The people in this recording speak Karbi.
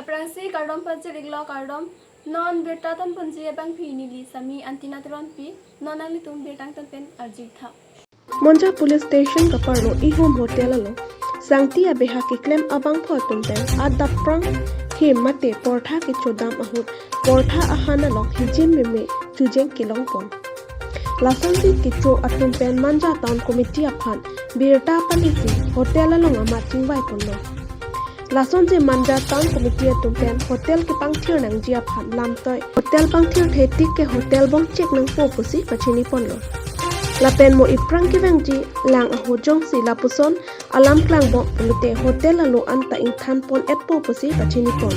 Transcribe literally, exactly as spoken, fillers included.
Aphrangsi kardom pajir-iklo, kardom. Non birta tonponji abangpi neli Sami Antina Teronpi, non nanglitum birta angton pen arju-ik tha. Monja Police Station kaparlo Ihum Hotel along sangti abeha keklem abangphu atum pen adap prang hem mate portha kechodam ahut portha ahan along hijim meme chujeng kelongpon. Lasonsi kecho atum pen Manja Town Committee aphan birta palisi hotel along amat chingvaiponlo. Lasonsi Manja Town Committee atum pen hotel kepangthir nangji aphan lamtoi, hotel pangthirthe tik ke hotel bongchek nangpo pusi pachiniponlo. Lapen mo iphrang kevangji lang ahut jongsi lapuson alam klangbom pulote hotel alo anta ingthanpon-etpo pusi pachinipon.